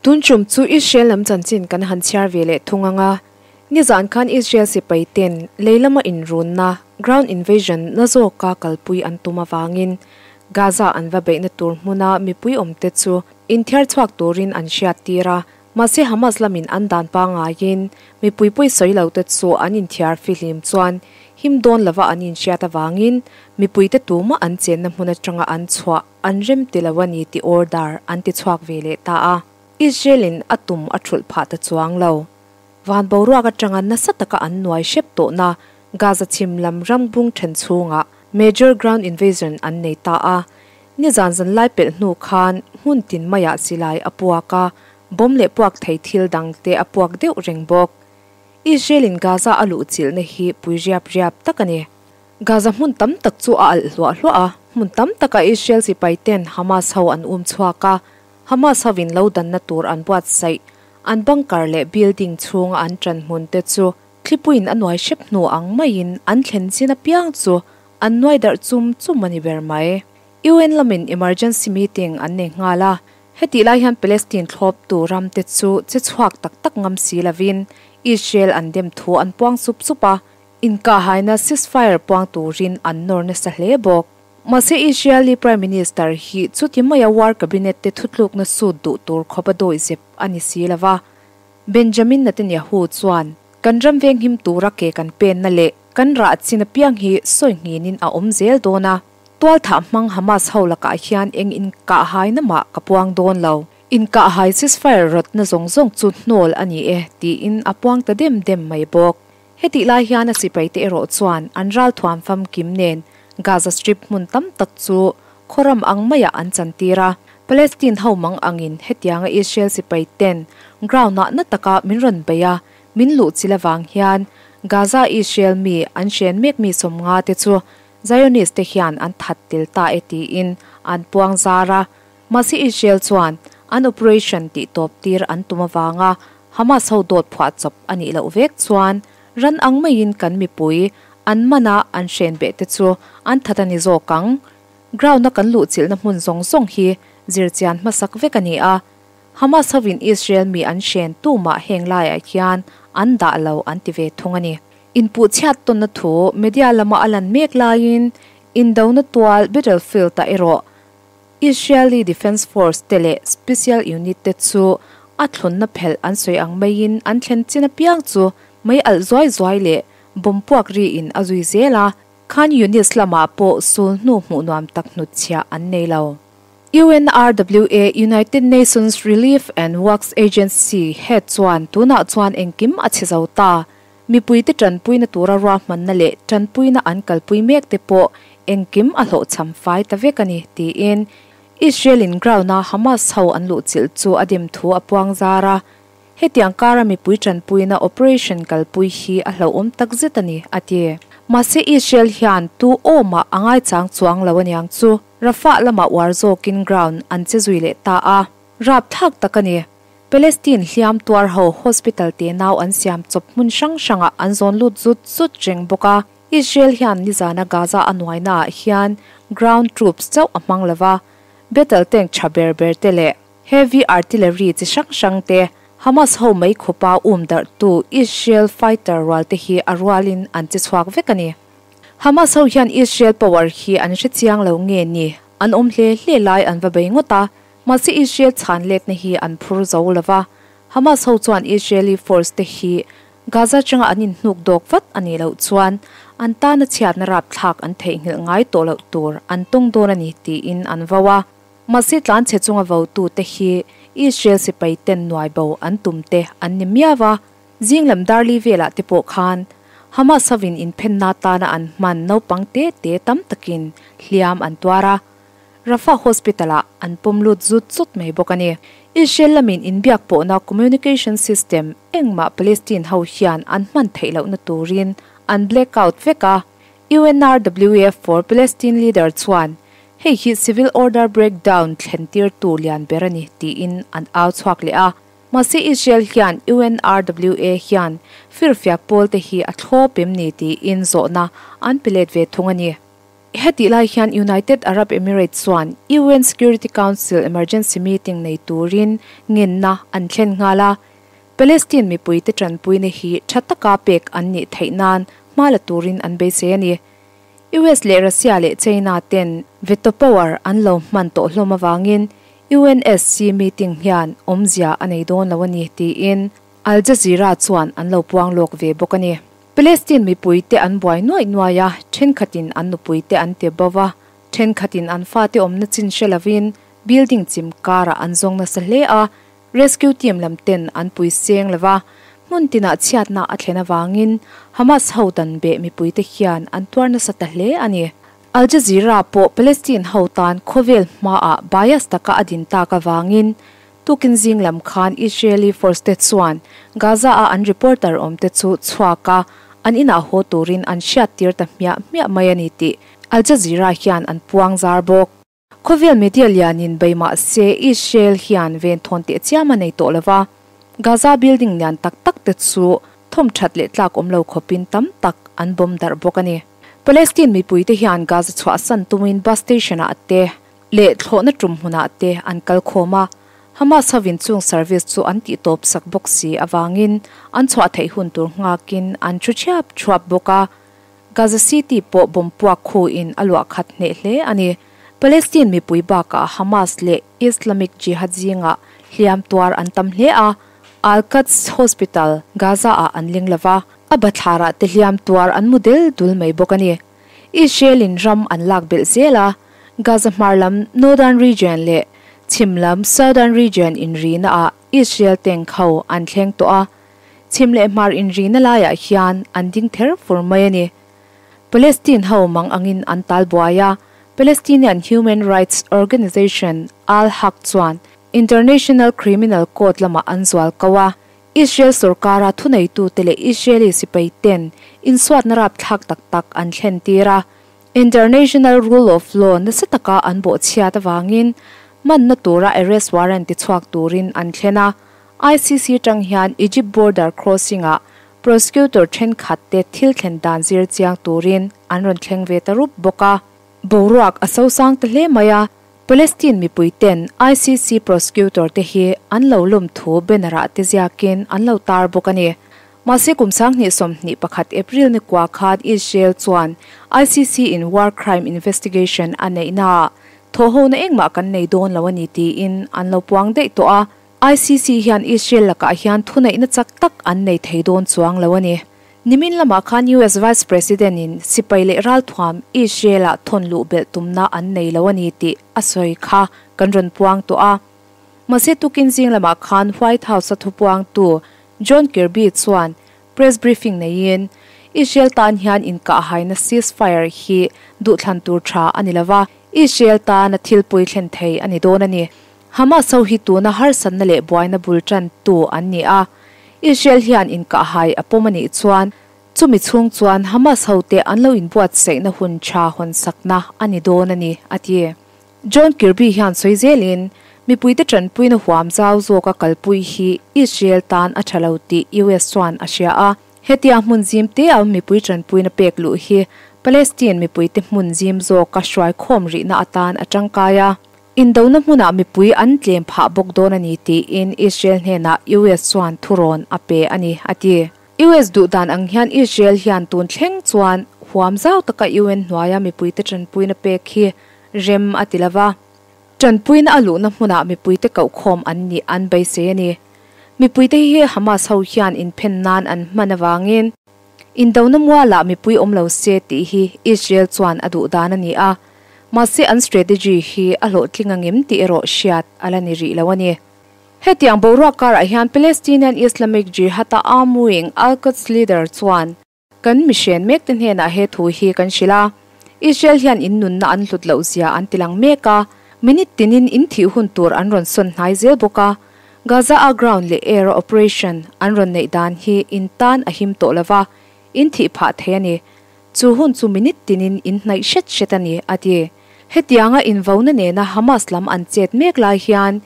Tun tum chu Israel lam chanchin kan han chhiar ve leh thung ang a, nizan khan Israel sipai ten lei lama inrunna, ground invasion, na zawka kalpui an tum avangin Gaza an va beihna tur hmuna mipui awmte chu inthiar chhuak turin an hriat tir a, mahse Hamas lamin an dan pangaiin mipui pawi sawi lote chu an inthiar fihlim chuan him dawn lova an inhriat avangin mipuite tumah an chenna hmun atanga an chhuah an rem ti lo a ni tih order an ti chhuak ve leh ta a. Israel in a tum a thulh phah ta chuang lo. Van boruak atanga nasa taka an nuai hrep tawhna Gaza chhim lam ram bung then chhungah major ground invasion an nei ta a. Nizan zan lai pelh hnu khan hmun tin maiah silai a puak a, bomb leh puak thei thil dang te a puak deuh reng bawk. Israel in Gaza a luhchilhna hi pui riap riap tak a ni. Gaza hmun tam tak chu a alh hluah hluah a, hmun tam takah Israel sipai ten Hamas ho an um chhuak a, Hamas hovin lo danna tur an buatsaih, an bunker leh building chhunga an ṭan hmun te chu thlipuiin a nuai hrep hnu ang maiin an thlen chin apiang chu an nuai darh chum chum a ni ber mai. UN lamin emergency meeting an nei nghal a, hetih lai hian Palestine thlawptu ram te chu che chhuak tak tak ngam si lovin Israel an dem thu an puang sup sup a, Inkahhaina ceasefire puang turin an nawr nasa hle bawk. Mahse Israeli Prime Minister hi chuti maia war cabinet te thutlukna sut duh tur khawp a dawihzep a ni si lo va. Benjamin Netanyahu chuan, Kan ram venghim tura ke kan penna leh kan rah chin apiang hi sawi nghinin a awm zel dawn a. Tualthah hmang Hamas ho lakah hian eng inkahhaina mah ka puang dawn lo. Inkahhai ceasefire rawtna zawng zawng chu hnawl a ni e, tiin a puang ta dem dem mai bawk. Hetih lai hian a sipaite erawh chuan an ralthuam famkim nen Gaza Strip hmun tam tak chu khawram ang maiah an chantir a. Palestine ho mang angin hetianga Israel sipaiten ground-ah na taka min rawn bei a, min luh chil avang hian Gaza Israel mi an hren mek mi 50 te chu Zionist te hian an that tel ta e tiin an puang zar a. Mahse Israel chuan an operation tih tawp tir an tum avanga Hamas ho dawt phuah chawp a nih loh vek chuan ran ang maiin kan mipui an man a an hren beh te chu an that a ni zawk ang. Ground a kan luhchilhna hmun zawng zawng hi zirchian hmasak vek a ni a. Hamas hovin Israel mi an hren tumah heng laiah hian an dah lo an ti ve thung a ni. Inpuhchhiat tawnna thu media lama a lan mek laiin indona tual battlefield ah erawh Israeli Defence Force te leh Special Unit te chu a thlunna phelh an sawi ang maiin an thlen chin apiang chu mei alh zuai zuai leh bomb puak riin a zui zel a, Khan Younis lamah pawh sul hnu hmuh nuam tak hnutchhiah an nei lo. UNRWA, United Nations Relief and Works Agency, head chuan tunah chuan engkim a chhe zo ta. Mipuite tanpuina tura ruahmanna leh tanpuina an kalpui mek te pawh engkim a hlawhchham fai ta vek a ni, tiin Israel-in ground-a Hamas ho an luhchilh chu a dem thu a puang zar a. Hetiang kara mipui tanpuina operation kalpui hi a hlauhawm takzet a ni, a ti. Mahse Israel hian tu awmah a ngaichang chuang lo aniang chu Rafah lamah uar zawkin ground an che zui leh ta a, rapthlak tak a ni. Palestine hliam tuar ho hospital te nau an siam chawp hmun hrang hrangah an zawn lut zut zut reng bawk a. Israel hian nizana Gaza a nuaina ah hian ground troops chauh a hmang lova, battle tank tha ber ber te leh heavy artillery chi hrang hrang te Hamas ho mei khupa um darh tu Israel fighter rual te hi a rualin an che chhuak vek a ni. Hamas ho hian Israel power hi an hre chiang lo nge ni, an awm hle hle lai an va bei ngawt a, Mahse Israel chhan letna hi an phur zo lo va, Hamas ho chuan Israeli force te hi Gaza changa an inhnuk dawk vat a nih loh chuan an tana chhiatna rapthlak an theihnghilh ngai tawh loh tur an tawng dawn a ni tiin an vo a. Mahse tlanchhe chunga votute hi Israel sipai ten nuai bo an tum te an ni miau a, zing lam darli velah te pawh khan Hamas hovin inphenna tana an hman naupang te te tam takin hliam an tuar a. Rafah Hospital-ah an pawm lut zut zut mai bawk a ni. Israel lamin inbiak pawhna communication system engmah Palestine ho hian an hman theih lohna turin an blackout vek a. UNRWA for Palestine leader chuan hei hi civil order breakdown thlentirtu lian ber a ni tiin an au chhuak leh a. Mahse Israel hian UNRWA hian firfiak pawlte hi a thlawp em ni tiin zawhna an pe let ve thung a ni. Hetih lai hian United Arab Emirates chuan UN Security Council emergency meeting nei turin ngenna an thlen nghal a, Palestine mipuite tanpuina hi tha taka pek an nih theih nan hma la turin an beisei a ni. US leh Russia leh China ten veto power an lo hman tawh hlawm avangin UNSC meeting hian awmzia a nei dawn lo a ni tiin Al Jazeera chuan an lo puang lawk ve bawk a ni. Palestine mipuite an buai nuaih nuaih a, thenkhatin an nupuite an ti bo va, thenkhatin an fate awmna chin hre lovin building chim karah an zawng nasa hle a, rescue team lam ten an pui seng lo va, hmun tinah chhiatna a thlen avangin Hamas ho dan beh mipuite hian an tuar nasa ta hle a ni. Al Jazeera pawh Palestine ho tan khawvel hmaah bias taka a din tak avangin Tukin zing lam khan Israeli force te chuan Gaza a an reporter awm te chu chhuak a, an inah haw turin an hriat tir ta hmiah hmiah mai a ni tih Al Jazeera hian an puang zar bawk. Khawvel media lianin bei mah se Israel hian venthawn teh chiam a nei tawh lo va, Gaza building lian tak tak te chu thawm that leh tlak awm lo khawpin tam tak an bomb darh bawk a ni. Palestine mipuite hian Gaza chhuahsan tumin bus station ah te leh thlawhna tum hmunah te an kal khawm a, Hamas hovin chung service chu an tih tawp sak bawk si avangin an chhuah theih hun tur nghakin an thu thiap thuap bawk a, Gaza City pawh bomb puak khuin a luah khat hneh hle a ni. Palestine mipui bakah Hamas leh Islamic Jihad zingah hliam tuar an tam hle a, Al-Quds Hospital, Gaza-ah an ling lova, a bathlarah te hliam tuar an mu del dul mai bawk a ni. Israel-in ram an lak belh zel a, Gaza hmar lam Northern Region leh chhim lam Southern Region inrina ah Israel tank ho an thleng tawh a, chhim leh hmar inrina laiah hian an ding ther fur mai a ni. Palestine ho mang angin an tal buai a, Palestinian human rights organization Al-Haq chuan International Criminal Court lamah an zual ko a, Israel sorkara thuneitute leh Israeli sipai ten insuatna rapthlak tak tak an thlen tir a, International rule of law nasa taka an bawhchhiat avangin manna tura arrest warrant tichhuak turin an thlen a, ICC tang hian Egypt border crossing-ah prosecutor thenkhat te thil thlen dan zir chiang turin an rawn thleng ve ta rup bawk a. Boruak a sosang ta hle mai a, Palestine mipui ten ICC prosecutor te hi an lo lawm thu banner-ah te ziakin an lo tar bawk a ni. Mahse kum 2021 April ni kua khan Israel chuan ICC in war crime investigation a neihnaah thawhhona engmah kan nei dawn lo a ni tiin an lo puang daih tawh a, ICC hian Israel lakah hian thuneihna chak tak an nei thei dawn chuang lo a ni. Nimin lamah khan US Vice President in sipai leh ralthuam Israel ah thawn luh belh tumna an nei lo a ni tih a sawi kha kan rawn puang tawh a. Mahse tukin zing lamah khan White House a thupuangtu John Kirby chuan press briefing neiin Israel tan hian inkahhaina ceasefire hi duhthlan tur tha a ni lova, Israel tana thil pui thlen thei a ni dawn a ni. Hamas ho hi tuna harsatna leh buaina bul tantu an ni a, Israel hian inkahhai a pawm a nih chuan chumi chhung chuan Hamas hote an lo inbuatsaihna hun tha hawnsakna a ni dawn a ni, a ti. John Kirby hian sawi zelin, mipuite tanpuina huam zau zawka kalpui hi Israel tan a tha lo tih US chuan a hria a, hetia hmun zim te a mipui tanpuina pek luh hi Palestine mipuite hmun zim zawka hruaikhawm rihna atan a tangkai a. Indona hmunah mipui an tlem phah bawk dawn a ni tiin Israel hnenah US chuan thurawn a pe a ni, a ti. US duh dan ang hian Israel hian tun thleng chuan huam zau taka UN hnuaia mipuite tanpuina pek hi rem a ti lova. Tanpuina a luhna hmunah mipuite kohkhawm an nih an beisei a ni. Mipuite hi Hamas ho hian inphen nan an hman avangin Indona mualah mipui awm lo se tih hi Israel chuan a duh dan a ni a, mahse an strategy hi a hlawhtling angem tih erawh hriat a la ni rih lo a ni. Hetiang boruak karah hian Palestinian Islamic Jihad-a armed wing Al-Quds leader chuan, Kan mihren mekte hnenah he thu hi kan hrilh a, Israel hian in nunna an hlut loh zia an tilang mek a, minute tinin in thih hun tur an rawn sawn hnai zel bawk a, Gaza-a ground leh air-a operation an rawn neih dan hi in tan a him tawh lova, in thih phah thei a ni. Chu hun chu minute tinin in hnaih hret hret a ni, a ti. Hetianga invauna nena Hamas lam an chet mek lai hian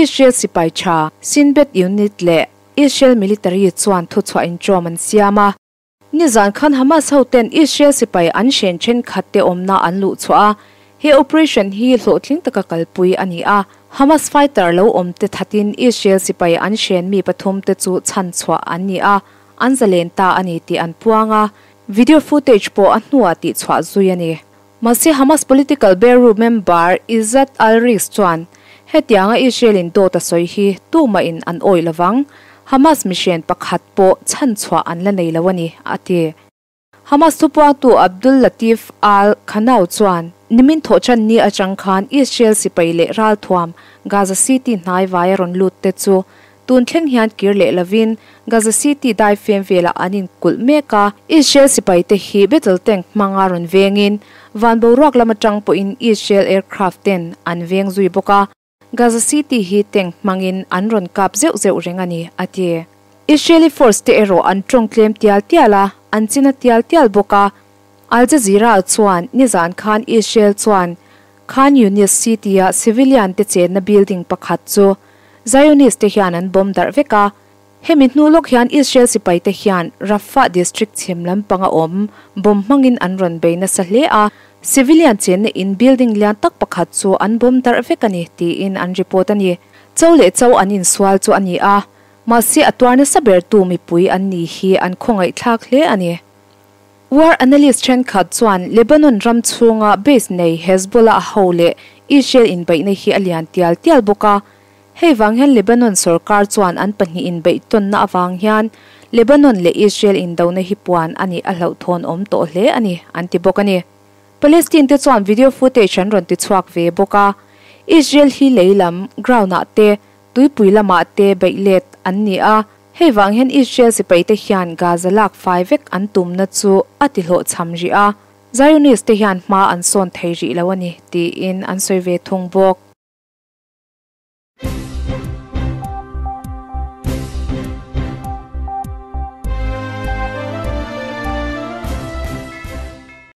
Israel sipai tha Shin Bet unit leh Israel military chuan thuchhuah inṭawm an siam a. Nizan khan Hamas hoten Israel sipai an hren thenkhat te awmna an luh chhuah a, he operation hi hlawhtling taka kalpui a ni a. Hamas fighter lo awm te thatin Israel sipai an hren mi pathum te chu chhan chhuah an ni a, an zalen ta a ni tih an puang a, video footage pawh a hnuah tih chhuah zui a ni. Mahse Hamas political bureau member Izzat al-Riz chuan hetianga Israel in dawt a sawi hi tumah in an awih lovang, Hamas mihren pakhat pawh chhanchhuah an la nei lo a ni, a ti. Hamas thupuangtu Abdul Latif al-Khanau chuan nimin thawhchan ni atang khan Israel sipai leh ralthuam Gaza City hnai vai a rawn lut te chu Tun thleng hian kir leh lovin Gaza City dai fem velah an inkulh mek a. Israel sipaite hi battle tank hmanga rawn vengin van boruak lam atang pawhin Israel aircraft ten an veng zui bawk a. Gaza City hi tank hmangin an rawn kap zeuh zeuh reng a ni, a ti. Israeli force te erawh an tawng tlem tial tial a, an china tial tial bawk a. Al Jazeera chuan nizan khan Israel chuan Khan Younis City-a civilian te chenna building pakhat chu Zionist te hian an bomb darh vek a. Hemi hnu lawk hian Israel sipai te hian Rafah district chhim lampanga awm bomb hmangin an rawn bei nasa hle a, civilian chenna in building lian tak pakhat chu an bomb darh vek a ni tiin an report a ni. Cho leh cho an insual chu a ni a, mahse a tuar nasa bertu mipui an ni hi an khawngaihthlak hle a ni. War analyst thenkhat chuan Lebanon ram chhunga base nei Hezbollah ho leh Israel inbeihna hi a lian tial tial bawk a. Hei vang hian Lebanon sorkar chuan an pahnih inbeihtawnna avang hian Lebanon leh Israel indona hi puan a nih a hlauhthawn awm tawh hle a ni, an ti bawk a ni. Palestine te chuan video footage an rawn ti chhuak ve bawk a. Israel hi lei lam, ground, ah te, tuipui lamah te beih let an ni a. Hei vang hian Israel sipaite hian Gaza lak fai vek an tumna chu a ti hlawhchham rih a, Zionist te hian hma an sawn thei rih lo a ni, tiin an sawi ve thung bawk.